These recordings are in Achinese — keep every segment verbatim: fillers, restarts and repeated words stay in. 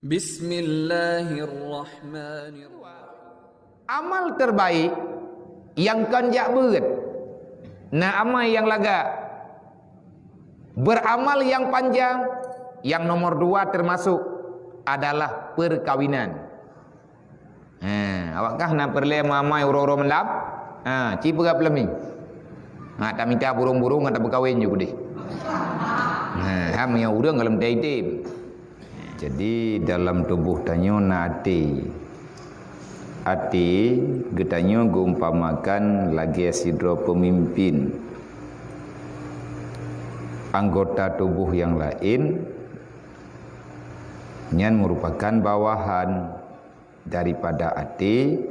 Bismillahirrahmanirrahim. Amal terbaik nyang kon jak beuet. Na amal nyang lagak. Beramal nyang panjang, nyang nomor dua termasuk adalah perkawinan. Ha, awak kah na peureulée mamai uroe-uroe malam? Ha, ci peugah peulami. Ha, tamita burung-burung, ha, tapeukawen ju keudeh. Ha, ham nyang ureuëng galom taitem. Jadi, dalam tuboh tanyoe na até. Até geutanyoe geuumpamakan lagée sidroe peumimpin. Anggota tuboh nyang laén nyan meurupakan bawahan daripada até,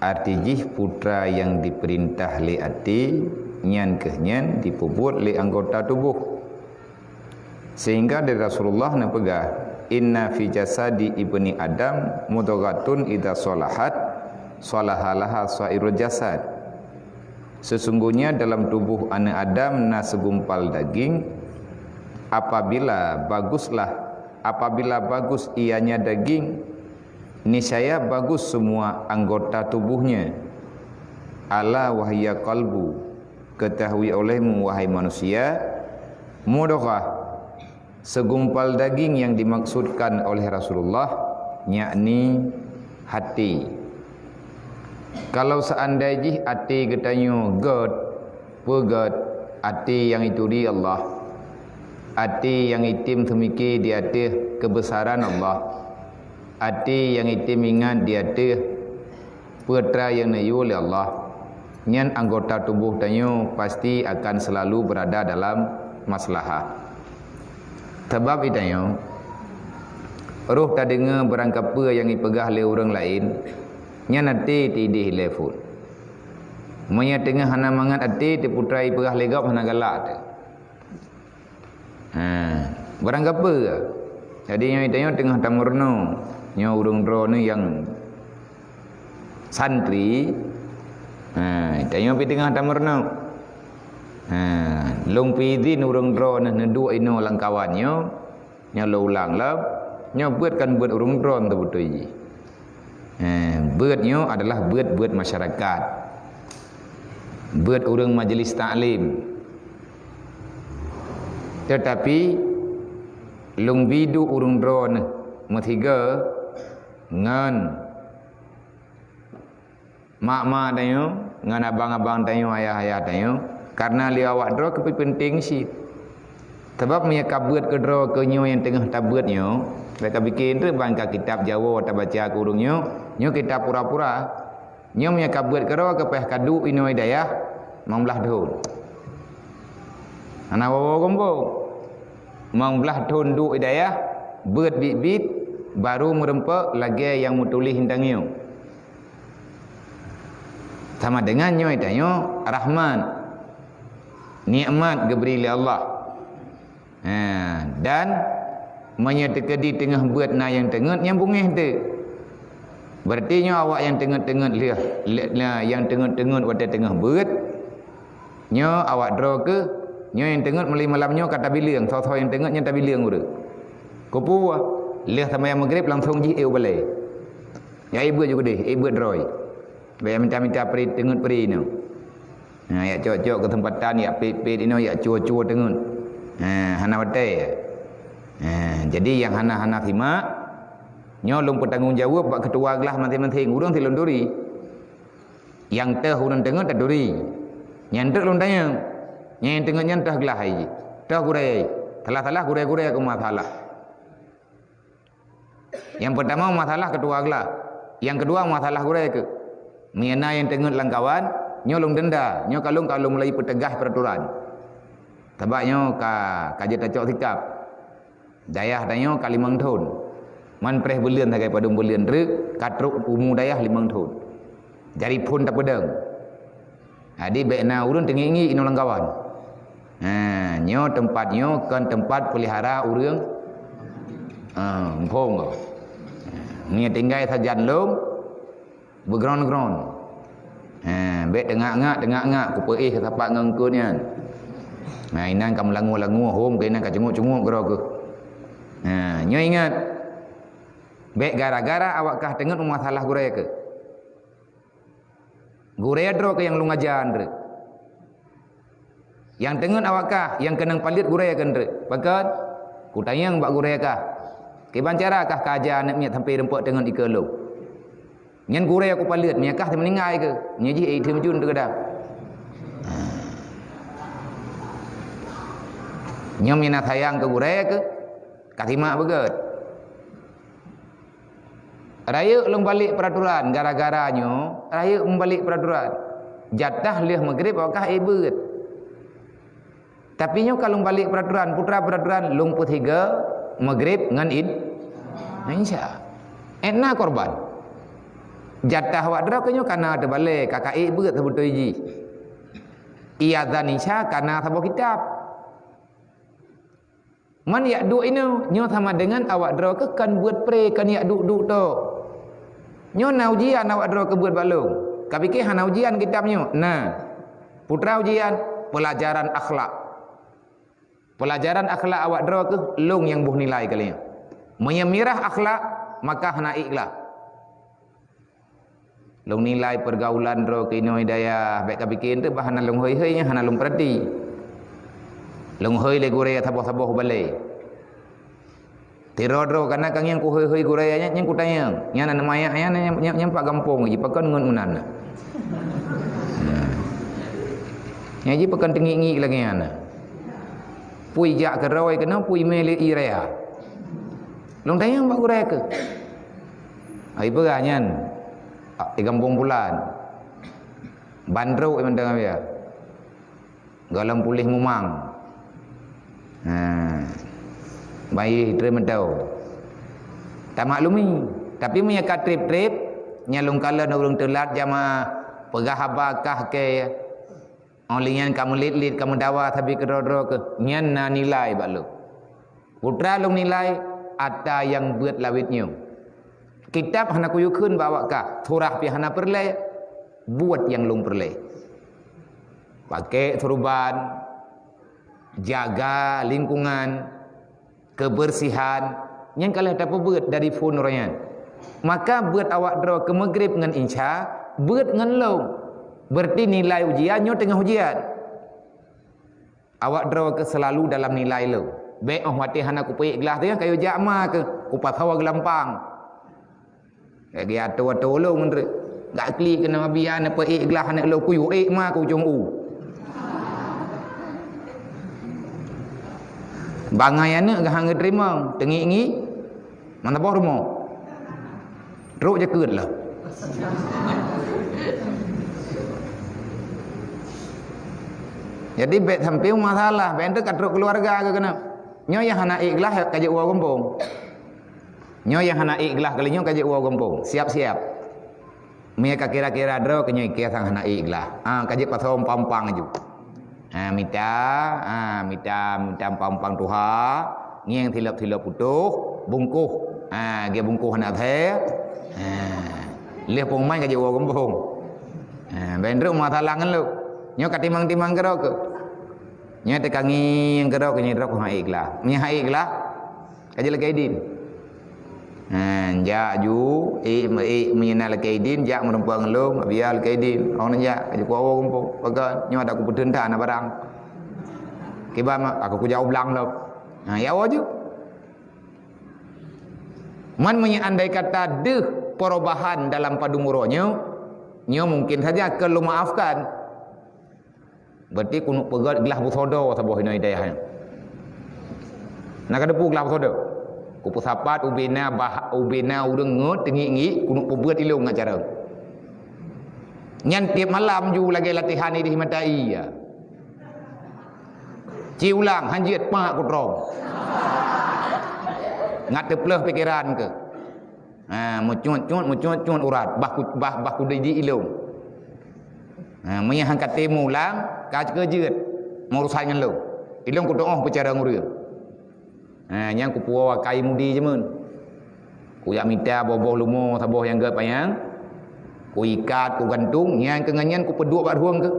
arti jih putra nyang dipeurintah lé até, nyan kheueh nyan jipeubuet lé anggota tuboh. Sehingga dari Rasulullah neupeugah, "Inna fi jasadi ibni Adam mudghatun idza shalahat, shalaha laha sairul jasad." Sesungguhnya dalam tuboh aneuëk Adam na segumpal daging, apabila baguslah, apabila bagus ianya daging, niscaya bagus semua anggota tubuhnya. Ala wahya qalbu, ketahui olehmu, wahai manusia, mudghah, segumpal daging yang dimaksudkan oleh Rasulullah, yakni hati. Kalau seandai jih até geutanyoe gét, peugét, até nyang ituri Allah, até nyang item seumike di ateueh keubesaran Allah, até nyang item ingat di ateueh peue-peue nyang neuyue lé Allah, nyan anggota tuboh tanyoe pasti akan selalu berada dalam maslahah. Sabab itanyoe, roh tadeungoe barangkapeue nyang ipeugah lé ureuëng laén, nyan até tiideh ilée phon. Meunyoe teungoh hana mangat até, teuputra ipeugah lé gob hana galak teuh. Ha, barangkapeue. Jadi nyoe tanyoe teungoh tameurunoe, nyoe ureuëng droeneuh nyang santri. Ha, tanyoe pih teungoh tameurunoe. Ha, lôn peuidhin ureuëng droeneuh neuduek inoe lam kawan nyoe, nyoe lôn ulang lom, nyoe beuet kon beuet ureuëng droeneuh teubeutôi jih. Eh, beuet nyoe adalah beuet-beuet masyarakat. Beuet ureuëng majlis taklim. Tetapi lôn bi duek ureuëng droeneuh meusigoe ngon mak-mak tanyoe, ngon abang-abang tanyoe, ayah-ayah tanyoe, karena lé awak droe keupeue peunteng cit. Sabab meunyoe ka beuet keudroe keu nyoe nyang teungoh tabeuet nyoe, bék ka pike treuk ban ka kitab Jawoe tabaca keu ureuëng nyoe, nyoe kitab pura-pura. Nyoe meunyoe ka beuet keudroe keu payah ka duek inoe dayah limong blaih thon. Hana woe-woe gombong. Limong blaih thon duek dayah, beuet biet-biet, baru meurumpok lagée nyang meutuléh intangieu. Sama dengan nyoe tanyoe rahmat, nikmat geubri lé Allah. Ha, dan meunyoe teukeudi teungoh beuet na nyang teungeut, nyang beungéh teuk. Berarti nyoe awak nyang teungeut-teungeut lheueh, lé-, lé-, nyang teungeut-teungeut watée teungoh beuet, nyoe awak droe keuh, nyoe nyang teungeut mulai malam nyoe ka tabileueng, soe-soe nyang teungeut nyan tabileueng ureuëng. Keupeue? Lheueh seumayang Maghrib langsong jih ék u balée. Ya, ék beuet ju keudeh, ék beuet droe. Bék mita-mita pri, teungeut pri nyoe. Ha, yak cok-cok keuseumpatan, yak pet-pet inoe, yak cuo-cuo teungeut. Ha, hana watée. Ha, jadi nyang hana-hana simak, nyoe lôn peutanggong jaweueb bak keutua glah maséng-maséng ureuëng silôn turi. Nyang teuh ureuëng teungeut taturi. Nyan treuk lôn tanyong. Nyang teungeut nyan teuh glah hai jih. Teuh gurée. Salah-salah gurée-gurée keu masalah. Nyang peurtama masalah keutua glah. Nyang keudua masalah gurée keuh. Meunyoe na nyang teungeut lam kawan, nyoe lôn denda, nyoe ka lôn, ka lôn mulai peuteugaih peuraturan. Sabab nyoe ka, ka jeuet tacok sikab. Dayah tanyoe ka limong thon. Man preh buleuen sagai padum buleuen treuk, ka trok umu dayah limong thon. Jari phon tapeudong. Jadi bék na ureuëng teungiek-ngiek inoe lam kawan. Ha, nyoe teumpat nyoe kon teumpat peulihara ureuëng. Ha, muphom ko. Nyoe tinggai sajan lom beugron-gron. Ha, bék teungak-ngak, teungak-ngak kupeuéh sapat ngon eungkôt nyan. Ha, inan ka meulangue-langue hom keunan ka cunguek-cunguek keudroe keuh. Ha, nyoe ingat. Bék gara-gara awak kah teungeut masalah gurée keuh. Gurée droe keuh nyang lôn aja nyoe. Nyang teungeut awak kah, nyang keunong paleuet gurée keuh nyoe. Pakon? Kutanyong bak gurée kah. Kiban cara kah ka aja aneuk miet sampoe rumpok teungeut ikeue lôn. Nyan gurée kupaleuet, meunyo kah teumeuninggai keuh. Nyoe jih ék teumeucun teugadang. Nyoe mina sayang keu gurée keuh. Ka simak beugét. Rayeuk lôn balek peuraturan, gara-gara nyoe rayeuk lôn balek peuraturan. Jatah lheueh Maghrib awak kah ék beuet. Tapi nyoe ka lôn balek peuraturan, putra peuraturan lôn peusiga Maghrib ngon Id-, ngon Isya. Ék na korban. Jatah awak droe keuh nyoe ka na teubalek, ka ka ék beuet seubeutôi jih. Ié azan Isya ka na saboh kitab. Man yak duek inoe, nyoe sama deungon awak droe keuh kon beuet pré, kon yak duek-duek tok. Nyoe na ujian awak droe keuh beuet bak lôn. Ka pike hana ujian kitab nyoe? Na. Peue teuma ujian? Peulajaran akhlak. Peulajaran akhlak awak droe keuh lôn nyang boh nilai kali nyoe. Meunyo mirah akhlak, maka hana ikhlas. Lôn nilai peurgaulan droe keuh inoe Hidayah, bék ka pike teuh bah hana lôn hôi-hôi nyan hana lôn peurati. Lôn hôi lé gurée saboh-saboh balée. Sidroe-droe kana ka ngieng kuhôi-hôi gurée nyan, nyan kutanyong, "Nyan aneuk manyak nyan, nyan, nyan, nyan pat gampông jih, pakon ngon meunan na?" Nyan jih pakon teungiek-ngiek lagée nyan na. Pui jak keudroe keunoe, pui mé lé ié raya. Lôn tanyong bak gurée keuh. Ai peugah nyan, "Ah, di gampông pulan." Ban trok mantong biasa. Gohlom puléh mumang. Ha. Bayeue treb meudo. Tamaklumi. Tapi meunyo ka treb-treb, nyan lôn kalon ureuëng teulat jamaah, peugah haba kah kée. Óh lheueh nyan ka meulet-let, ka meudawa sabe keudroe-droe keuh. Nyan na nilai bak lôn. Putra lôn nilai atra nyang beuet lawét nyoe. Kitab hana kuyue kheun bak awak kah, surah pih hana peureulée, buet nyang lôn peureulée. Pakai surban, jaga lingkungan, kebersihan, nyang ka lheueh tapeubeuet dari phon uroe nyan. Maka beuet awak droe keu Maghrib ngon Isya, beuet ngon lôn. Berarti nilai ujian nyoe teungoh ujian. Awak droe keuh seulalu dalam nilai lôn. Bék óh watée hana kupeuék glah teuh, kayue jak ma keuh, kupasoe geulampang. Lagée atô-atô lôn ngon treuk. Gak klik keunoe bian, peuék glah aneuk lôn, kuyue ék ma keu ujong u. Bangai aneuk geuhang geuteurimong, teungiek-ngiek. Mantong boh rumoh. Trok jakeuet lah. Jadi bék sampai masalah, bék teuka trok keuluwarga keuh keunoe. Nyoe nyang hana ikhlas ka jeuet woe gampông. Nyoe nyang hana ikhlas kali nyoe ka jeuet woe gampông. Siap-siap. Meunyo ka kira-kira droe keuh nyoe ikhlas nyang hana ikhlas. Ah, ka jeuet pasoe umpang-umpang laju. Ha, mita, ha, mita, mita umpang-umpang tuha, ngieng silop-silop putôh, bungkôh. Ha, geu bungkôh aneuk asèe. Ha. Lheueh peuman ka jiwoe gampông. Ha, bék trok masalah ngon lôn. Nyoe ka timang-timang keudroe keuh. Nyoe teuka ngieng keudroe keuh nyoe droe keuh han ikhlas. Meunyo han ikhlas, ka jeuet lakée idin. Ha, jak ju, ék, ék meunyo na lakée idin, jak meurumpok ngon lôn, biya lakée idin. Awak nyan jak, ka jikuwoe gampông. Pakon, nyoe ada kupeuteun that na barang. Kiban ma, aku kujak u blang lom. Ha, ya woe ju. Man meunyo andai kata deuh perubahan dalam padum uroe nyoe, nyoe mungkin saja keu lôn maafkan. Berarti keuneuk peugét glah beusodoe saboh inoe Hidayah nyan. Na ka teupeu glah beusodoe? Kupeusapat ubena bah, ubena ureuëng ngeut teungiek-ngiek keuneuk peubeuet ilong ngon cara. Nyan tieb malam ju lagée latihan idéh mata ie. Ci ulang, hanjeuet pak kutrong. Ngat teupleuh pikeran keuh. Ha, meucut-cut, meucut-cut urat, bah ku, bah, bah kudai di ilong. Ha, meunyo han ka tém ulang, ka keujeuet meurusan ngon lôn. Ilong kutuoh peucara ureuëng. Ha, nyan kupuwoe akai mudi jameun. Kujak mita boh-boh lumo saboh nyang gét panyang. Kuikat, kugantung, nyan keu ngon nyan kupeuduek bak rueng keuh.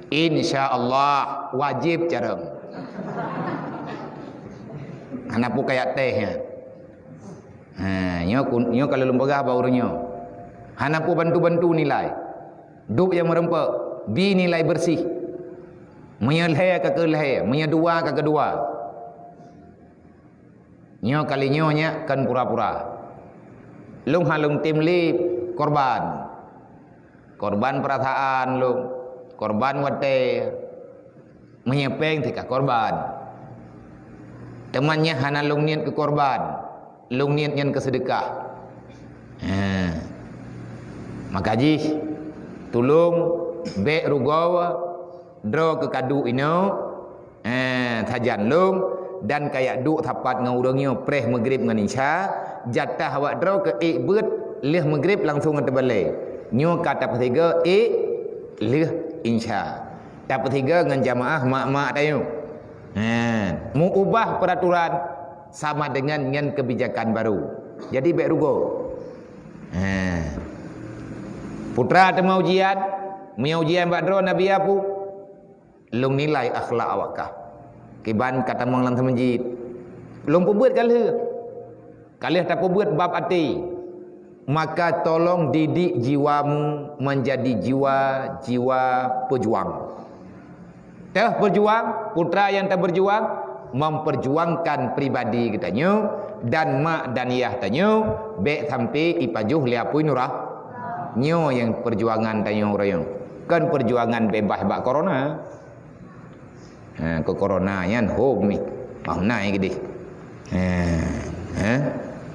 Insya Allah, wajéb carông. Hana peue kayak teh nyan. Ha, Nyoe kun-, nyoe ka lôn peugah bak ureuëng nyoe. Hana peue bantu-bantu nilai. Dub nyang meureumpok, bi nilai beureuséh. Meunyoe lhée ka keu lhée, meunyoe dua ka keu dua. Nyoe kali nyoe nyak kon pura-pura. Lôn hana lôn tem lé korban. Korban peurasaan lôn, korban watée, meunyoe péng teuka korban. Teuma nyan hana lôn niet keu korban, lôn niet nyan keu seudeukah. Ha. Maka jih, tulông bék rugoe droe keu kadu inoe, Eh, sajan lôn dan kayak duek sapat ngon ureuëng nyoe preh meugrib ngon isya, jatah awak droe keu ék beuet lheueh meugrib langsung ngon teubalée. Nyoe ka tapeusigoe ék lheueh isya. Tapeusigoe ngon jamaah mak-mak tanyoe. Eh, meuubah peraturan sama dengan ngon kebijakan baru. Jadi bék rugoe. Eh. Putra teuma ujian, meunyoe ujian bak droe Nabi Apu. Lôn nilai akhlak awak kah. Kiban ka tamong lam seumeujid. Lôn peubuet ka lheueh. Ka lheueh tapeubuet bab até. Maka tolong didik jiwamu menjadi jiwa-jiwa pejuang. Teuh pejuang, putra nyang taberjuang, memperjuangkan pribadi geutanyoe dan mak dan yah tanyoe, bék sampai ipajoh lé apui nurah. Nyoe nyang perjuangan tanyoe uroe nyoe. Kon perjuangan bebas bak korona. Ha, keu korona nyan hom ni. Mau naik ke deh. Ha, ha.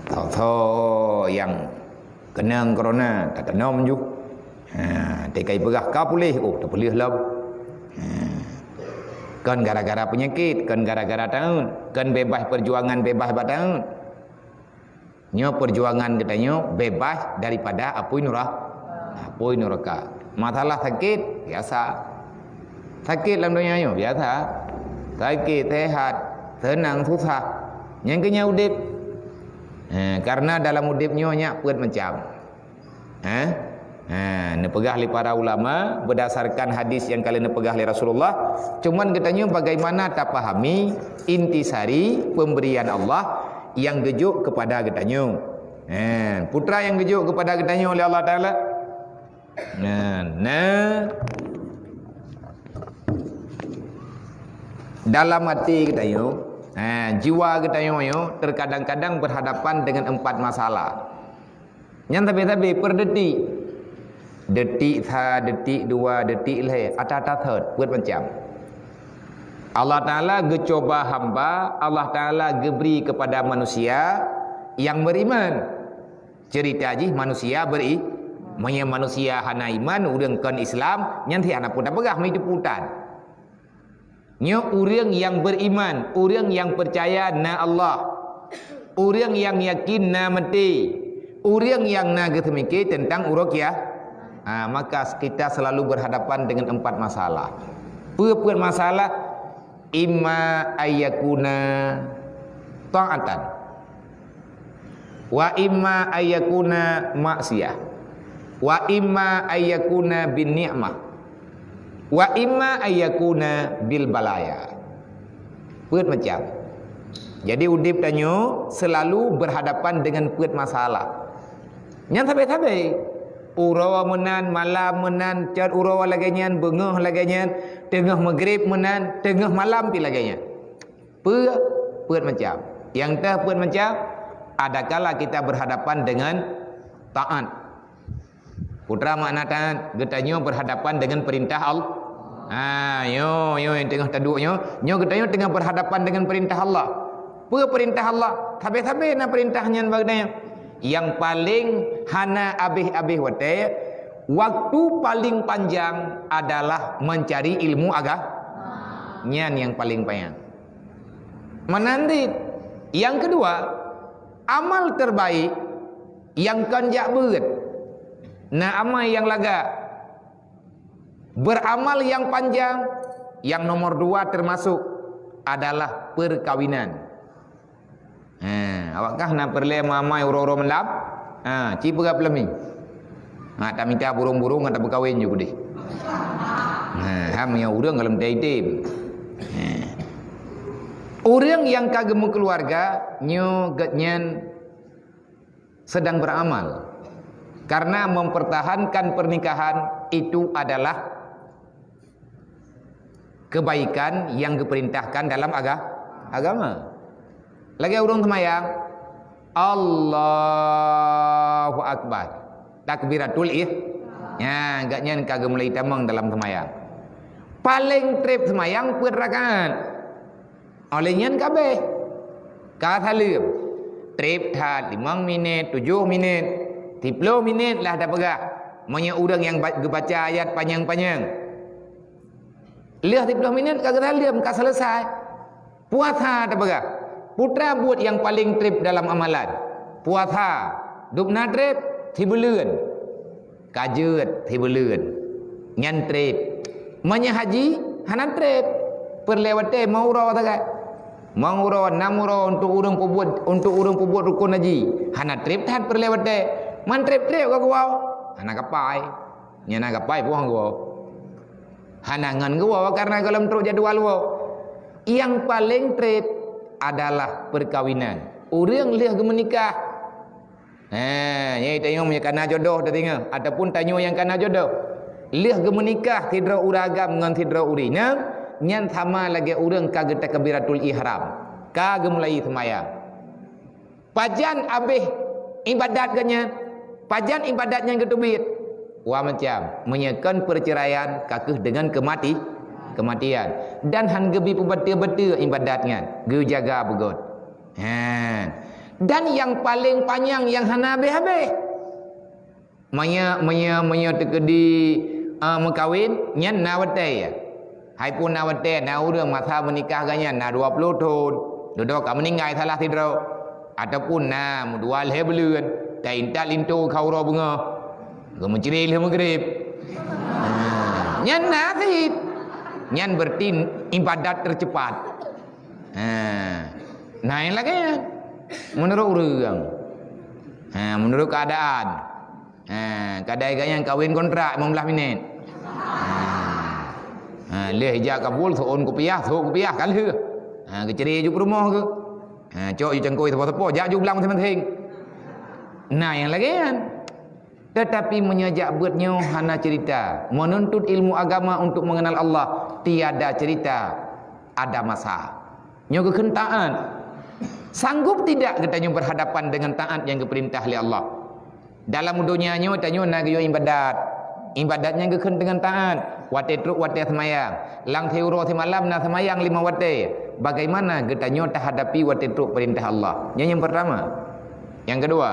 Tho-tho nyang keunong korona, tateunom ju. Ha, tekai peugah ka puléh, oh, tapuléh lom. Ha. Kon gara-gara peunyakét, kon gara-gara taun, kon bebas perjuangan bebas bak taun. Nyoe perjuangan geutanyoe bebas daripada apui nura-, apui nuraka. Masalah sakét, biasa. Sakét lam donya nyoe, biasa. Sakét, sehat, seunang, susah. Nyang keu nyan udeb. Eh, karena dalam udeb nyoe nyak peuet macam. Eh? Ha, neupeugah lé para ulama berdasarkan hadis nyang ka lheueh neupeugah lé Rasulullah, cuman geutanyoe bagaimana tapahami intisari pemberian Allah nyang geujok kepada geutanyoe. Ha, putra nyang geujok kepada geutanyoe oleh Allah Taala. Nah, nah. Dalam hati geutanyoe, ha, jiwa geutanyoe nyoe terkadang-kadang berhadapan dengan empat masalah. Nyan sabe-sabe per detik. Detik sa, detik dua, detik lhée, ata-ata thot, peuet macam. Allah Taala geucoba hamba, Allah Taala geubri kepada manusia nyang beriman. Cerita jih manusia beri-, meunyoe manusia hana iman, ureuëng kon Islam, nyan hana peue tapeugah meuidup utan. Nyoe ureuëng nyang beriman, ureuëng nyang peucaya na Allah, ureuëng nyang yakin na maté, ureuëng nyang na geuseumiké teuntang uroe kiah-, ha, maka kita selalu berhadapan dengan empat masalah. Peue-peue masalah? Imma ayyakuna ta'atan. Wa imma ayyakuna maksiyah. Wa imma ayyakuna bin ni'mah. Wa imma ayyakuna bil balaya. Peuet macam. Jadi udeb tanyoe selalu berhadapan dengan peuet masalah. Nyan sabe-sabe. Uroe meunan, malam meunan, cot uroe lagée nyan, beungoh lagée nyan, teungoh meugreb meunan, teungoh malam pi lagée nyan. Peue-, peuet macam. Nyang teuh peuet macam, adakala kita berhadapan dengan taat. Putra makna taat, geutanyoe berhadapan dengan perintah Allah. Ha, nyoe, nyoe nyang teungoh taduek nyoe, nyoe geutanyoe teungoh berhadapan dengan perintah Allah. Peue perintah Allah? Sabe-sabe na perintah nyan bak geutanyoe. Nyang paleng hana abeh-abeh watée, waktu paleng panjang adalah mencari ilmu aga-, nyan nyang paleng panyang. Meunan cit, nyang keudua, amal terbaik nyang kon jak beuet. Na amal nyang lagak. Beramal nyang panjang, nyang nomor dua termasuk adalah perkawinan. Ha, awak kah na peureulée meuamai uroe-uroe malam? Ha, ci peugah peulami. Ha, tamita burong-burong ngon tapeukawen ju keudeh. Ha, ham nyang ureuëng galom taitem. Ha. Ureuëng nyang ka geumeukeuluwarga, nyoe geuhnyan sedang beramal. Karena mempertahankan pernikahan itu adalah kebaikan yang diperintahkan dalam aga-, agama. Lagèe ureueng seumayang, Allahu Akbar. Takbiratul ih-, ya, gobnyan ka geumulai tamong dalam seumayang. Paleng trép seumayang peuet rakaat. Óh lheueh nyan ka abéh. Ka saleuem. Trép that limong minét, tujoh minét, siploh minét lah tapeugah. Meunyoe ureueng nyang ba-, geubaca ayat panyang-panyang. Lheueh siploh minét ka geusaleuem, ka seuleusai. Puasa tapeugah. Peue teuma buet nyang paleng trép dalam amalan? Puasa. Dub na trép, sibuleuen. Ka jeuet sibuleuen. Nyan trép. Meunyoe haji, hana trép. Peureulèe watèe meuuroe sagai. Meuuroe, nam uroe untuk ureueng peubuet, untuk ureueng peubuet rukon haji. Hana trép that peureulèe watèe. Man trép-trép ka geuwoe. Hana kapai. Nyan na kapai puih geuwoe. Hana ngon geuwoe karena gohlom trok jadwal woe. Nyang paleng trép adalah perkawinan. Ureueng lheueh geumeunikah. Ha, nyan tanyoe meunyoe kana jodoh tadeungoe, ataupun tanyoe nyang kana jodoh. Lheueh geumeunikah sidroe ureueng agam ngon sidroe ureueng inong, nyan sama lagèe ureueng ka geutakbiratul ihram, ka geumulai seumayang. Pajan abéh ibadat geuh nyan? Pajan ibadat nyan geuteubiet? Dua macam. Meunyoe kon peuceuraian, ka kheueh deungon keumati-, keumatian. Dan han geubi peubeutôi-beutôi ibadat nyan, geujaga beugöt. Ha. Dan nyang paleng panyang nyang hana habéh-habéh. Meunyoe, meunyoe, meunyoe teukeudi, eh, meukawen, nyan na watèe. Hai pun na watèe, na ureueng masa meunikah geuh nyan na dua ploh thon. Dudoe ka meuninggai salah sidroe. Ataupun na meudua lhèe buleuen, ta intat linto keu uroe beungoh. Geumeucre lheueh meugreb. Ha, nyan na cit. Nyan berarti ibadat tercepat. Ha. Nah, nyang lagèe nyan. Meunurot ureueng. Ha, meunurot keuadaan. Ha, kadai gobnyan kawin kontrak limong blah minét. Ha. Ha, lheueh ijak kabul, seuôn kupiah, sôk kupiah, ka lheueh. Ha, geucre ju peurumoh geuh. Ha, cok ju cangkôi sapo-sapo, jak ju blang maséng-maséng. Nah, nyang lagèe nyan. Tetapi meunyoe jak beuet nyoe hana cerita, menuntut ilmu agama untuk mengenal Allah, tiada cerita, ada masa. Nyoe geukheun taat. Sanggup tidak geutanyoe berhadapan dengan taat nyang geupeurintah lé Allah? Dalam donya nyoe tanyoe na geuyue ibadat. Ibadat nyang geukheun deungon taat, watèe trok watèe seumayang. Lam siuroe simalam na seumayang limong watèe. Bagaimana geutanyoe tahadapi watèe trok peurintah Allah? Nyan nyang pertama. Nyang kedua,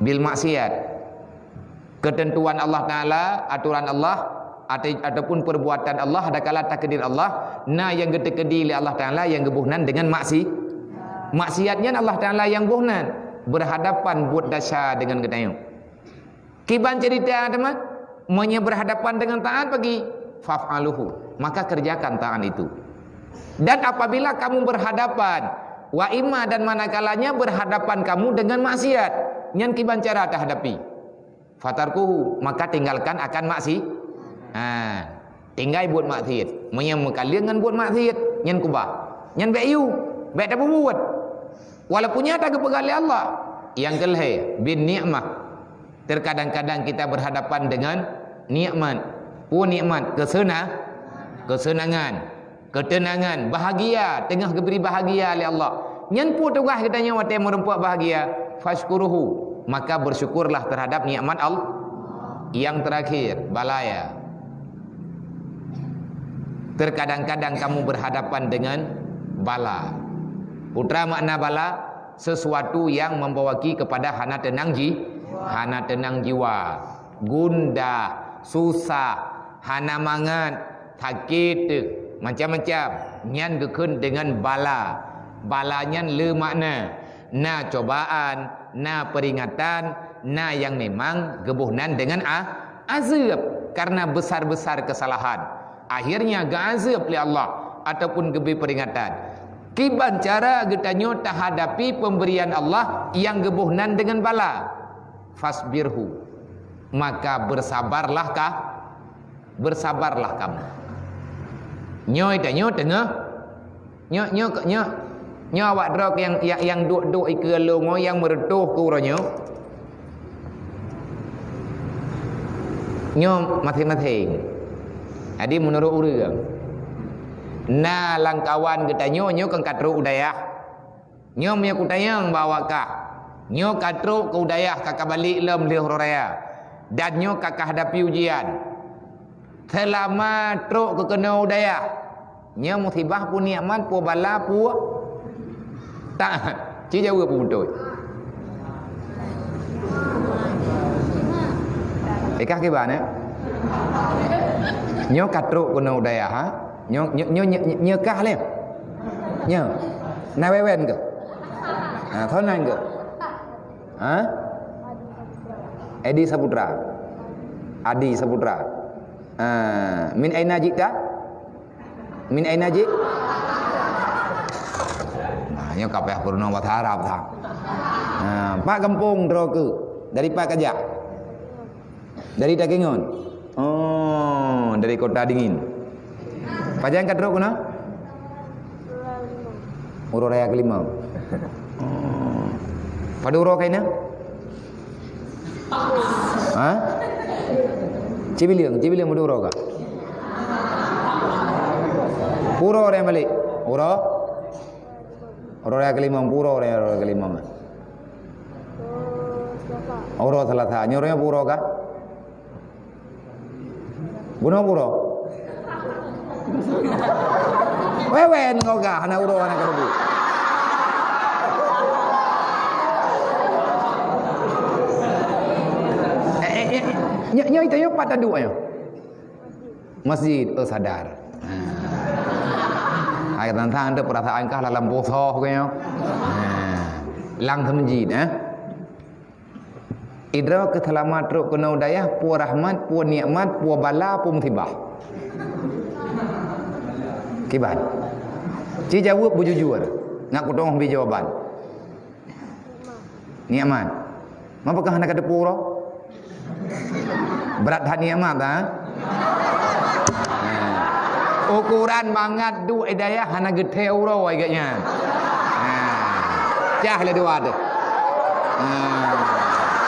bil maksiat. Ketentuan Allah Taala, aturan Allah, ate-, ataupun perbuatan Allah, adakala takdir Allah, na nyang geuteukedi lé Allah Taala nyang geuboh nan deungon maksi-, maksiat nyan Allah Taala nyang boh nan, berhadapan buet desya deungon geutanyoe. Kiban cerita teuma, meunyoe berhadapan dengan taat bagi, faf'aluhu, maka kerjakan taat itu. Dan apabila kamu berhadapan, wa imma dan manakalanya berhadapan kamu dengan maksiat, nyan kiban cara tahadapi. Fatarkuhu, maka tinggalkan akan maksi-, ha, tinggai buet maksiat. Meunyoe meukaleueng ngon buet maksiat, nyan kubah. Nyan bèk yue, bèk tapeubuet. Walaupun nyata geupeugah lé Allah. Nyang keulhèe, bin nikmah. Terkadang-kadang kita berhadapan dengan nikmat. Peue nikmat? Keusena-, keuseunangan, keuteunangan, bahagia, teungoh geubri bahagia lé Allah. Nyan peue tugaih geutanyoe watèe meurumpok bahagia? Fasykuruhu, maka bersyukurlah terhadap nikmat Allah. Yang terakhir, balaya. Terkadang-kadang kamu berhadapan dengan bala. Peue makna bala? Sesuatu yang membawaki kepada hana tenang ji-, hana tenang jiwa, gundah, susah, hana mangat, sakét, macam-macam. Nyan geukheun deungon bala. Bala nyan le makna. Na cobaan, na peringatan, na nyang memang geuboh nan deungon a-, azeueb karena besar-besar kesalahan. Akhirnya geuazeueb lé Allah ataupun geubri peringatan. Kiban cara geutanyoe tahadapi pemberian Allah nyang geuboh nan deungon bala? Fasbirhu, maka bersabarlah ka-, bersabarlah kamu. Nyoe tanyoe teungoh, nyoe, nyoe, nyoe, Nyoe awak droe nyang, nyang, nyang duek-duek ikeue lôn nyoe, nyang meureutoh keu uroe nyoe. Nyoe maséng-maséng. Jadi meunurot ureuëng, na lam kawan geutanyoe nyoe kan ka trok u dayah. Nyoe meunyoe kutanyong bak awak kah, nyoe ka trok keu u dayah ka kabalek lom lheueh uroe raya, dan nyoe ka kahadapi ujian. Seulama trok keu keunoe u dayah, nyoe musibah peue nikmat, peue bala, peue ta-, ci jaweueb peue beutôi. Ikah kiban, eh? Nyoe ka trok keunoe u dayah, ha? Nyoe, nyoe, nyoe, nyoe, nyoe kah lé? Nyoe. Na wewen keuh? Ha, sonan keuh? Ha? Edi Saputra. Adi Saputra. Ha, min aina ji'ta? Min aina ji? Nah, nyoe ka payah peurunoe bahasa Arab that. Ha, pat gampông droe keuh? Dari pat kajak? Dari Takengon. Oh, dari Kota Dingin. Pajan ka trok keunoe? Uroe raya keulimong. Oh. Padub uroe kah inan? Ha? Cibileng, Cibileng padub uroe kah? Pue uroe raya balek? Uroe? Uroe raya keulimong, pue uroe raya, raya keulimong. Uroe Selasa. Nyoe uroe nyoe pue uroe kah? Bunoe pue uroe? Wewen ngon kah hana uroe hana keureubeuen. Eh, eh, eh, eh. Nyoe, nyoe, nyoe pat taduek nyoe? Masjid, oh sadar. Ha. Hai tantang ada perasaan kah dalam posoh ke nyoe? Ha. Lang masjid, eh? Idroe keu seulama trok keunoe u dayah, pue rahmat, pue nikmat, pue bala, pue musibah. Kiban. Ci jaweueb beujujur. Ngat kuteungoh bi jawaban. Nikmat. Mapa kah hana ka teupeu uroe? Brat that nikmat, ha? Nah. Ukuran mangat duek i dayah hana geuthée uroe geuh nyan. Nah. Cah lé dua tu. Nah.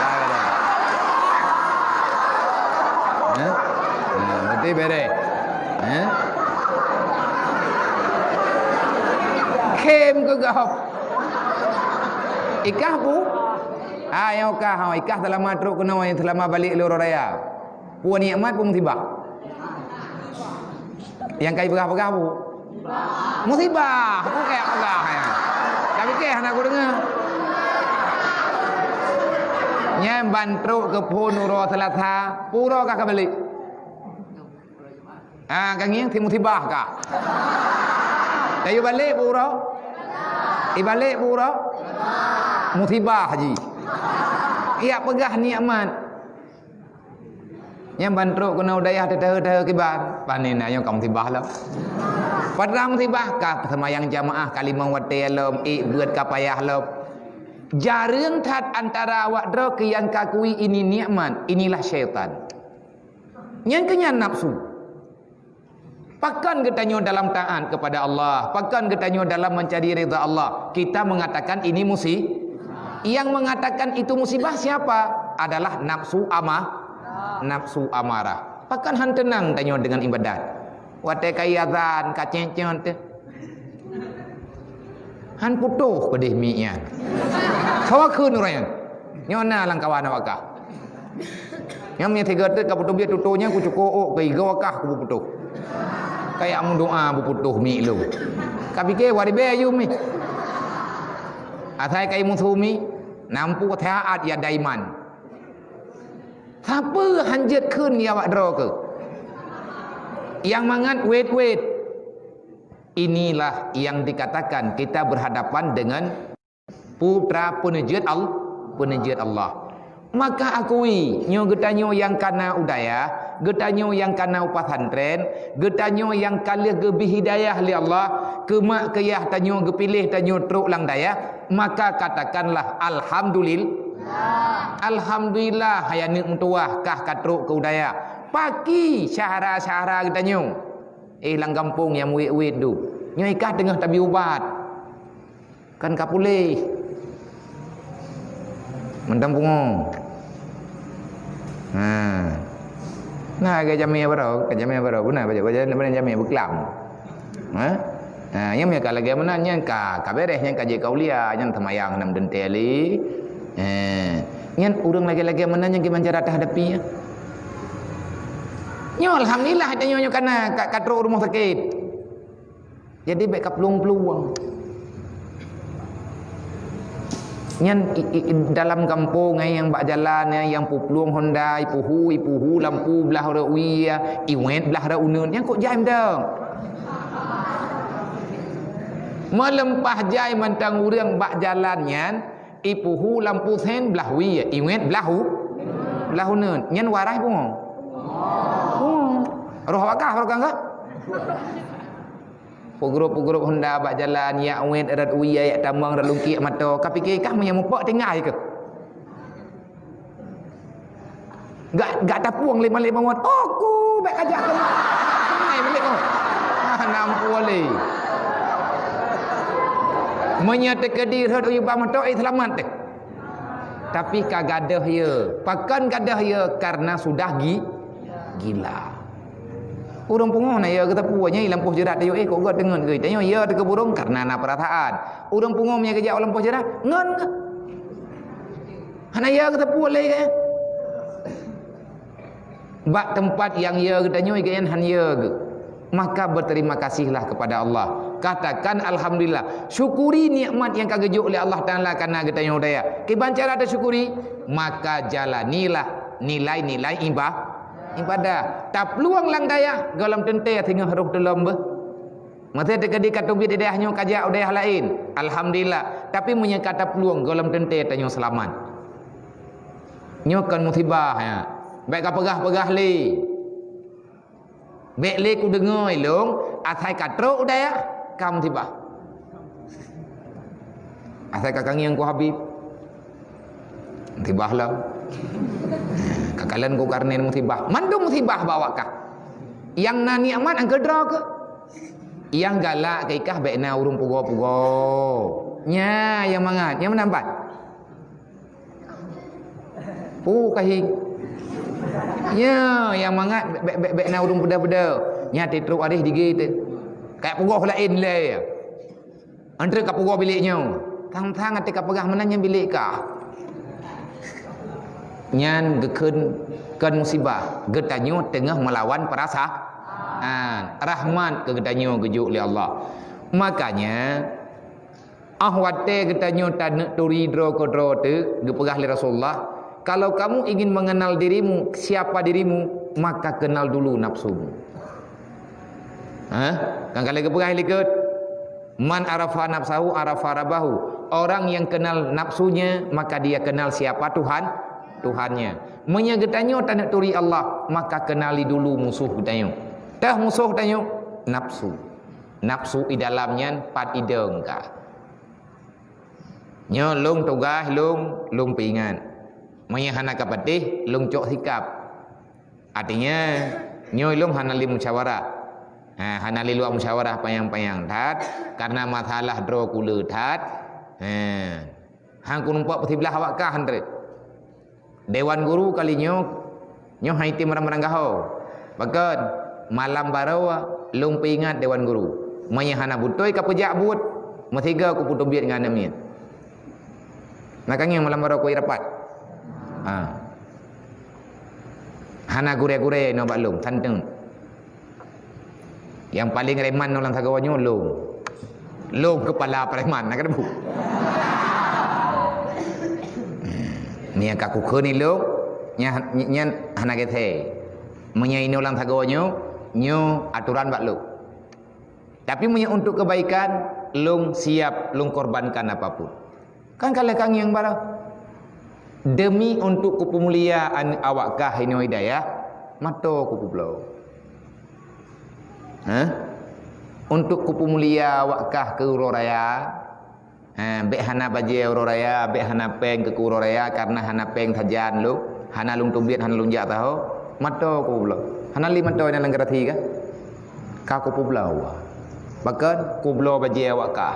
Cah lé dua. Ha? Nah, berarti beres. Ha? Khem keu gob. Ikah pue? Ah, nyoe kah, ha, ikah seulama trok keunoe, seulama balek lé uroe raya. Pue nikmat, pue musibah? Nyang ka ipeugah-peugah pue? Musibah. Pue kaya peugah nyan. Tapi keh hana kudeungoe. Nyan ban trok keu phon uroe Selasa, pue uroe kah kabalek? Ah, ka ngieng si musibah kah? Kayu balek pue uroe? Ibalek pue uroe? Musibah ji. Ijak peugah nikmat. Nyang ban trok keunoe u dayah teuteue-teue kiban. Pane na nyoe ka musibah lom. Padahai musibah ka seumayang jamaah ka limong watée lom, ék beuet ka payah lom. Jareueng that antara awak droe keu nyang ka kui ini nikmat, inilah syaitan. Nyang keu nyan nafsu. Pakon geutanyoe dalam taat kepada Allah, pakon geutanyoe dalam mencari ridha Allah, kita mengatakan ini musi-, yang mengatakan itu musibah siapa? Adalah nafsu ama-, nafsu amarah. Pakon han teunang tanyoe dengan ibadat? Watée ka azan, ka céng-céng teuh. Han putôh keudeh miek nyan. Sawa kheun ureuëng nyan. Nyoe na lam kawan awak kah. Nyang miet tiga teuk ka putôh biet tutoe nyan kucukôk ôk keu igoe kah kuputôh. Kayak meudoa buputôh miek lôn. Ka pike waribée yum mi. Asai kai musu mi, nampu sehat ya daiman. Sapeue han jeuet kheun ya awak droe keuh? Nyang mangat wét-wét. Inilah yang dikatakan kita berhadapan dengan putra peuneujeut Al-, peuneujeut Allah. Maka akui, nyoe geutanyoe nyang kana u dayah, geutanyoe nyang kana u pesantren, geutanyoe nyang ka lheueh geubri hidayah lé Allah, keu mak keu yah tanyoe geupiléh tanyoe trok lam dayah, maka katakanlah, "Alhamdulil-, alhamdulillah hai aneuk meutuwah kah ka trok keu u dayah." Paki syedara-syedara geutanyoe. Eh, lam gampông nyang wét-wét du. Nyoe ikah teungoh tabi ubat. Kan ka puléh. Mantong pungo. Ha. Nah, ka jamé baroe, ka jamé baroe. Beuna baca, baca, beuna jamé beuklam. Ha? Ha, nyang ka lagèe meunan, nyan ka, ka beres, nyan ka jeuet keu aulia, nyan teumayang nam teuntèe lé. Ha. Nyan ureueng lagèe-lagèe meunan nyan gimana cara tahadapi, ya? Nyoe alhamdulillah, tanyoe nyoe kana ka, ka trok rumoh sakét. Jadi, bèk kaplueng-plueng. Nyan i, i, i, dalam gampông, eh, nyang bak jalan, eh, nyang puplueng honda, ipeuhu, ipeuhu lampu blah rot wie, iwet blah rot uneuen. Nyan kok jai mantong. Meuleupah jai mantong ureueng bak jalan nyan, ipeuhu lampu sen blah wie, iwet blah u, blah uneuen. Nyan warai pungo. Pungo. Roh awak kah, roh kah? Peugrôp-peugrôp honda bak jalan, jak wet rot wie, jak tamong rot lungkiek mato. Ka pike kah meunyo mupok tinggai keuh? Gak, gak tapueng lé malék mawöt. "Oh, ku, bèk kajak keuh." Tinggai malék mawöt. Ah, nampu lé. Meunyo teukeudi rhot u jubah mato, eh, seulamat teuh. Tapi ka gadôh ye. Pakon gadôh ye? Karena sudah gi-, gila. Ureueng pungo na ye geuteupue, nyan i lampôh jeurat tayue, eh, kok geuteungeut geutanyoe, ye teukeureubeuen karena na peurasaan. Ureueng pungo meunyo geujak u lampôh jeurat, ngon geuh. Hana ye geuteupue lé geuh. Bak teumpat nyang ye geutanyoe, geuh nyan han ye geuh. Maka berterima kasihlah kepada Allah. Katakan alhamdulillah. Syukuri nikmat nyang ka geujok lé Allah Taala kana geutanyoe daya. Kiban cara teusyukuri? Maka jalanilah nilai-nilai iba-, ibadah. Taplueng lam dayah gohlom teuntèe singoh roh tulom beuh. Meusé teukeudi ka teubiet di dayah nyoe kajak u dayah laén, alhamdulillah. Tapi meunyo ka taplueng gohlom teuntèe tanyoe seulamat. Nyoe kon musibah, ya. Bèk kapeugah-peugah lé. Bèk lé kudeungoe lôn, asai ka trok u dayah, ka musibah. Asai ka kangieng ku Habib, musibah lom. Ka kalon ku karnen, musibah. Mandum musibah bak awak kah. Nyang na nikmat nyang keudroe keuh. Nyang galak keu kah bèk na ureueng pugoe-pugoe. Nyan nyang mangat, nyang meunan pat. Pu kahi. Nyoe nyang mangat bèk, bèk, bèk, bèk na ureueng peudeuh-peudeuh. Nyan teutrok aréh jigé teuh. Kayak pugoh laén lé. Antre ka pugoh bilék nyoe. Thang-thang até ka peugah meunan nyan bilék kah. Nyan geukheun kon musibah. Geutanyoe teungoh meulawan peurasa-, ah, rahmat keu geutanyoe geujok lé Allah. Makanya, ah watèe geutanyoe taneuk turi droe keudroe teuh, geupeugah lé Rasulullah, "Kalau kamu ingin mengenal dirimu, siapa dirimu, maka kenal dulu nafsumu." Hah? Kan ka lheueh geupeugah likot, "Man arafa nafsahu, arafa rabbahu." Orang yang kenal nafsunya, maka dia kenal siapa Tuhan, Tuhannya. Meunyoe geutanyoe taneuk turi Allah, maka kenali dulu musoh geutanyoe. Teuh musoh tanyoe, nafsu. Nafsu i dalam nyan pat idong ka. Nyoe lôn tugaih lôn, lôn peuingat. Meunyoe hana ka patéh, lôn cok sikap. Artinya, nyoe lôn hana lé musyawarah. Ha, hana lé luwah musyawarah panyang-panyang that, karena masalah droe ku le that. Ha. Han ku numpok peusiblah awak kah han treb. Dewan guru kali nyoe, nyoe hai tem barang-barang gaho. Pakon, malam baroe lôn peuingat dewan guru. Meunyoe hana beutôi ka peujak buet, meusigoe ku peuteubiet ngon aneuk miet. Na ka ngieng malam baroe ku rapat. Ha. Hana gurée-gurée inoe bak lôn, santeung. Nyang paleng preman inoe lam sagoe nyoe lôn. Lôn keupala preman, na ka teupeu. Meunyoe ka kukheun ilôn, nyan, nyan hana gét he. Meunyoe inoe lam sagoe nyoe, nyoe atoran bak lôn. Tapi meunyoe untuk kebaikan, lôn siap lôn korbankan apapun. Kan ka lheueh ka ngieng baroe. Demi untuk kupeumulia aneuk awak kah inoe Hidayah, mato kupeubloe. Hah? Untuk kupeumulia awak kah keu uroe raya, ha, bék hana bajée uroe raya, bék hana péng keu uroe raya, karena hana péng sajan lôn, hana lôn teubiet, hana lôn jak saho, mato kupeubloe. Hana lé mato nyang lam garasi kah? Ka kupeubloe. Pakon? Kubloe bajée awak kah.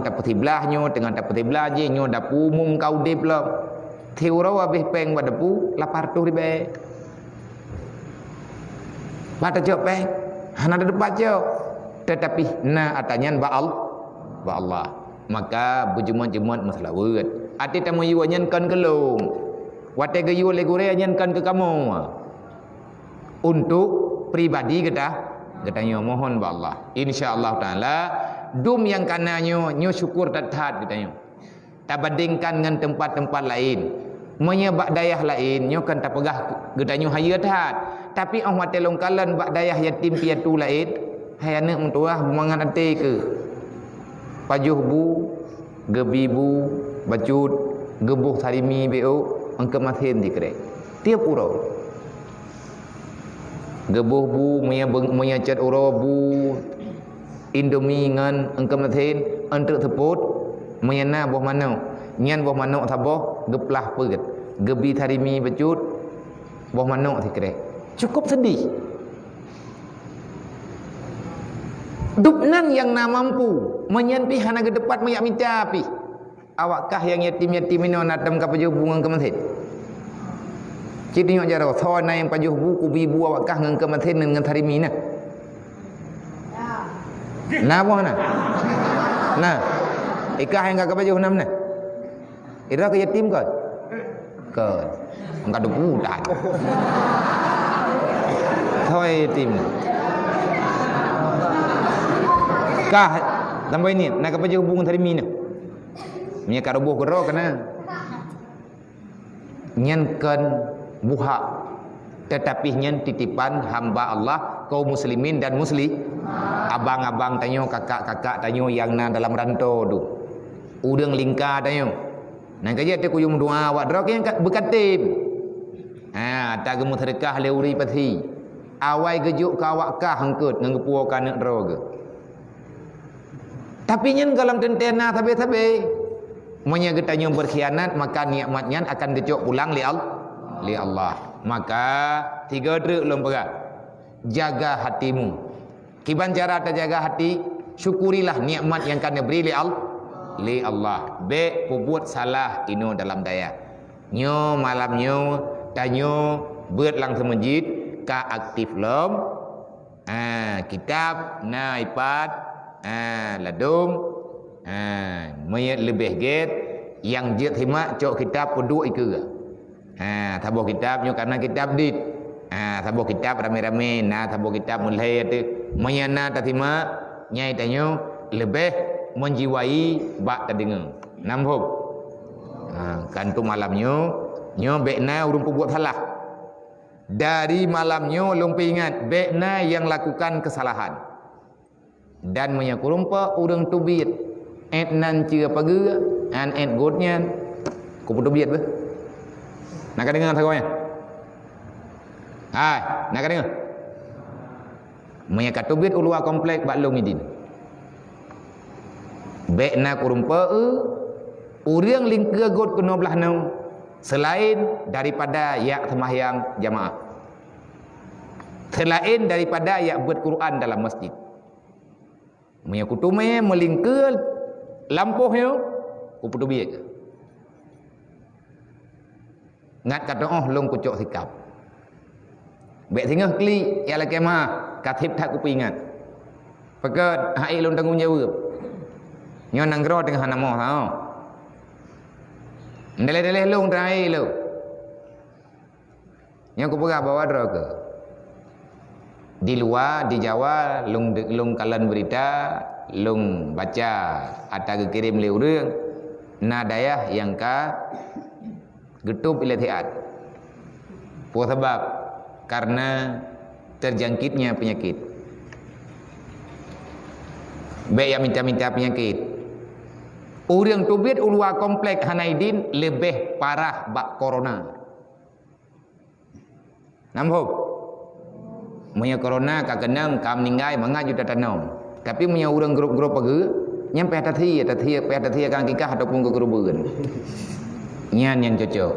teungoh tapeusiblah nyoe, teungoh tapeusiblah jih, nyoe dapu umum ka udeb lom. Siuroe habéh péng bak dapu lapan reutôh ribèe. Bak tacok péng, hana teupat cok. Teutapi na atra nyan bak Al-, bak Allah. Maka beujeumat-jeumat meuseulaweuet. Até tamiyueb nyan kon keu lôn. Watèe geuyue lé gurèe nyan kon keu kamoe. Untuk pribadi geuta-, geutanyoe mohon bak Allah. Insya Allah Taala, dum nyang kana nyoe, nyoe syukur that-that geutanyoe. Tabandingkan ngon teumpat-teumpat laén. Meunyoe bak dayah laén, nyoe kan tapeugah geutanyoe hayeue that. Tapi 'oh watèe lôn kalon bak dayah yatim piatu laén, hai aneuk meutuwah, beumangat até keuh. Pajoh bu, geubi bu, bacut, geuboh sarimi B O, eungkôt masén sikrek. Tiep uroe. Geuboh bu, meunyoe beng-, meunyoe cot uroe bu, Indomie ngon eungkôt masén, eunteuk seupôt, meunyoe na boh manok. Nyan boh manok saboh, geuplah peuet. Geubi sarimi bacut, boh manok sikrek. Cukup seudeh. Dum nan nyang na mampu, meunyan pih hana geuteupat meujak mita pih. Awak kah nyang yatim-yatim inoe na tom ka pajoh bu ngon keumasén? Cit tunyok jaroe, soe na nyang pajoh bu, kubi bu awak kah ngon keumasén ngon sarimi na? Na boh na? Na. Ikah nyang ka pajoh na meunan? Ira keu yatim kon? Kon. Angkat duku tahan. Soe yatim? Kah, sampai ni, na ka pajoh bu ngon sarimi na? Meunyoe ka ruboh keudroe keunan. Nyan kon buhak, teutapi nyan titipan hamba Allah, kaum muslimin dan musli-, abang-abang tanyoe, kakak-kakak tanyoe nyang na dalam rantô tu. Ureueng lingka tanyoe. Nyang ka jeuet kuyue meudoa awak droe nyang ka-, beukatem. Ha, ata geumeuseudeukah lé ureueng pasi. Awai geujok keu awak kah eungkôt ngon geupuwoe keu aneuk droe geuh. Tapi nyan goh lom teuntèe na sabe-sabe. Meunyoe geutanyoe beukhianat, maka nikmat nyan akan geucok pulang lé Al-, lé Allah. Maka, tiga treuk lôn peugah, jaga hatimu. Kiban cara tajaga hati, syukurilah nikmat nyang ka neubri lé Al-, lé Allah. Bèk peubuet salah inoe dalam dayah. Nyoe malam nyoe, tanyoe beuet lam seumeujid ka aktif lom. Ha, kitab na ipat, ha, ladôm, ha, meunyoe leubeh gèt, nyang jeuet simak cok kitab peuduek ikeue. Ha, saboh kitab nyoe kana kitab dit. Ha, saboh kitab ramé-ramé, na saboh kitab meulhèe teuh. Meunyoe na tasimak, nyan tanyoe leubeh menjiwai bak tadeungoe. Nambah. Ha, kan tu malam nyoe, nyoe bék na ureuëng peubuet salah. Dari malam nyoe lôn peuingat, bék na nyang lakukan keusalahan. Dan meunyoe kureumpok ureuëng teubiet, ék nan ceue pageue, an ék got nyan, kupeuteubiet beh. Na ka deungoe sagoe nyan? Hai, na ka deungoe? Meunyoe ka teubiet u luwa komplek bak lôn idin. Bék na kureumpok ureuëng lingkeue got keunoe blaih nyoe, seulaén daripada yak seumahyang jamaah. Seulaén daripada yak beuet Quran dalam masjid. Meunyoe kuteumé meulingkeue lampôh nyoe, kupeuteubiet. Ngat ka teuôh lôn kucok sikap. Bék singoh klik, ya lakée meuah, ka seb that kupeuingat. Peugét, hai lôn tanggong jaweueb. Nyoe nanggroe teungoh hana moh tau. Ndéléh-déléh lôn teungoh hai lôn. Nyang kupeugah bahwa droe keuh. Di luwa, di Jawa, lôn de-, lôn kalon beurita, lôn baca ata geukirém lé ureuëng, na dayah nyang ka geutôb ilée siat. Peue sabab? Karena terjangkitnya penyakit. Bék ya mita-mita penyakit. Ureuëng teubiet u luwa komplek hana idin leubeh parah bak corona. Nambah. Meunyoe corona ka keunong, ka meuninggai, mangat juta tanom. Tapi meunyoe ureuëng grup-grup pageue, nyan payah tasie, tasie, payah tasie ka akikah ataupun keu keureubeuen. Nyan nyang cocok.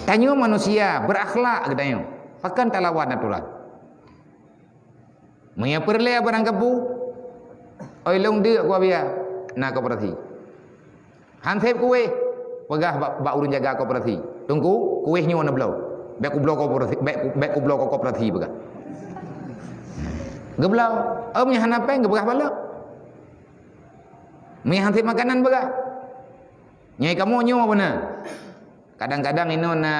Tanyoe manusia, berakhlak geutanyoe. Pakon talawan aturan? Meunyoe peureulée barang kapeue, oi lôn deuk kuabiya, na koperasi. Han seb kuwéh, peugah bak, bak ureuëng jaga koperasi, "Teungku, kuwéh nyoe neubloe. Bék kubloe koperasi, bék, bék kubloe ko koperasi," peugah. Geubloe, oh, meunyoe hana péng, geupeugah bak lôn. Meunyoe han seb makanan peugah. Nyai kamoe nyoe beuna. Kadang-kadang inoe na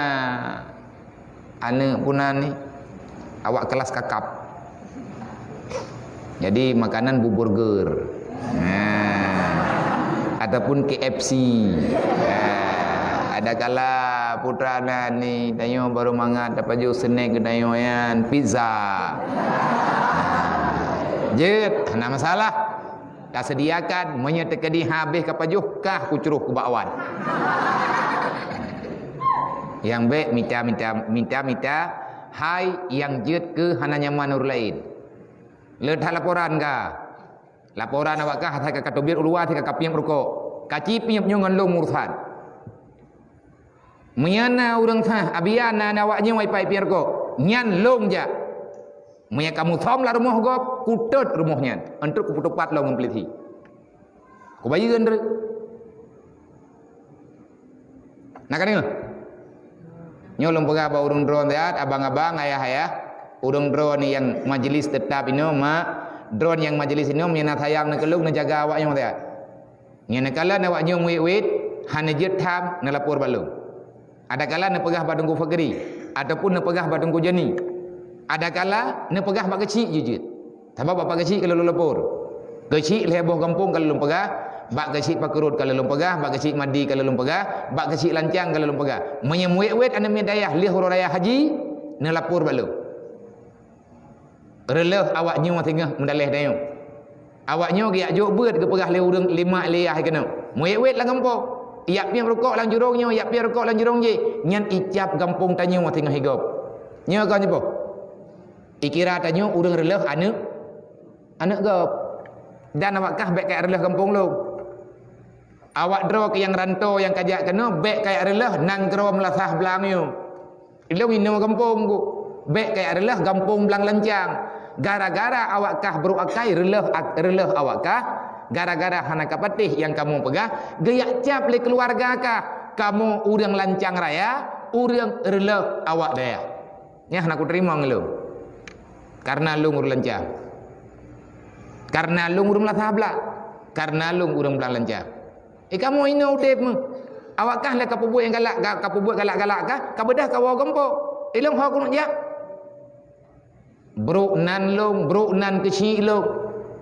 aneuëk puna ni, awak kelas kakap. Jadi makanan bu burger. Nah, ataupun K F C. Nah, ada kala putra na ni, tanyoe baru mangat dapat jauh snack geutanyoe yan, pizza. Jeuet, hana masalah. Taseudiakan, meunyoe teukeudi habéh ka pajoh, kah kucroh kubak wan. Nyang bék mita-mita, mita-mita, hai nyang jeuet keu hana nyaman ureuëng laén. Le that laporan kah. Laporan awak kah asai ka, ka teubiet u luwa, asai ka, ka piep rukok. Ka ci piep nyoe ngon lôn meurusan. Meunyoe na ureuëng sah, abiya na, na awak nyoe ipai piep rukok, nyan lôn jak. Meunyoe ka musöm lam rumoh gob, kutot rumoh nyan, enteuk kupeutupat lom ngon peulisi. Kubayeue enteuk. Na ka deungoe? Nyoe lôn peugah bak ureuëng droeneuh siat, abang-abang, ayah-ayah, ureuëng droeneuh nyang majlis teutap inoe, mak, droeneuh nyang majlis inoe, meunyoe na sayang neuh keu lôn, neujaga awak nyoe siat. Nyan neukalon awak nyoe muet-uet, hana jeuet tham neulapor bak lôn. Adakala neupeugah bak Teungku Fakri, ataupun neupeugah bak Teungku Joni. Adakala neupeugah bak keuchik jih jeuet. Sabab bak keuchik ka lôn lapor. Keuchik lhée boh gampông ka lôn peugah, bak keuchik Pakeurot ka lôn peugah, bak keuchik Madi ka lôn peugah, bak keuchik Lancang ka lôn peugah. Meunyoe muet-uet aneuëk miet dayah lheueh uroe raya haji, neulapor bak lôn. Reuloh awak nyoe singoh meudaleh tanyoe. Awak nyoe geujak jok beuet geupeugah lé ureuëng lima lé yah keunoe. Muet-uet lam gampông. Ijak piep rukok lam jurông nyoe, ijak piep rukok lam jurông jéh. Nyan icap gampông tanyoe singoh igob. Nyoe kon nyoe boh. Ikira tanyoe ureuëng reuloh aneuëk, aneuëk gob. Dan awak kah bék kajak reuloh gampông lôn. Awak droe keuh nyang rantô nyang kajak keunoe bék kajak reuloh nanggroe meulasah blang nyoe. Ilong inoe gampông ku. Bék kajak reuloh gampông blang Lancang. Gara-gara awak kah brôk akai reuloh ak-, reuloh awak kah. Gara-gara hana kapatéh nyang kamoe peugah, geujak cap lé keuluwarga kah. Kamoe ureuëng Lancang Raya, ureuëng reuloh awak dayah. Nyan hana kuteurimong lôn. Karena lôn ureuëng Lancang. Karena lôn ureuëng meulasah blang. Karena lôn ureuëng blang Lancang. Eh, kamoe inoe udeb meuh. Awak kah lé kapeubuet nyang galak, ga-, kapeubuet galak-galak kah, kabeudah kawoe gampông. Ilong ho keuneuk jak. Brôk nan lôn, brôk nan keuchik lôn,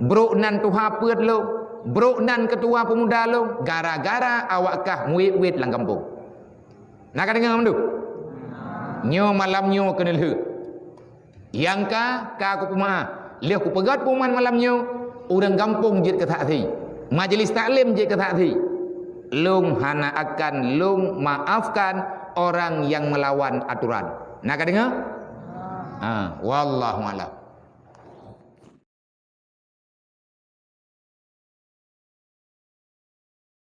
brôk nan tuha peuet lôn. Brok nan keutua peumuda lôn gara-gara awak kah muet-muet lam gampông. Na ka deungoe mandum? Nyoe malam nyoe keuneulheueh. Nyang ka, ka kupeumeu'ah. Lheueh kupeugét pengumuman malam nyoe, ureuëng gampông jeuet keu saksi. Majelis taklim jeuet keu saksi. Lôn hana akan lôn maafkan orang yang melawan aturan. Na ka deungoe? Ha, wallahu a'lam.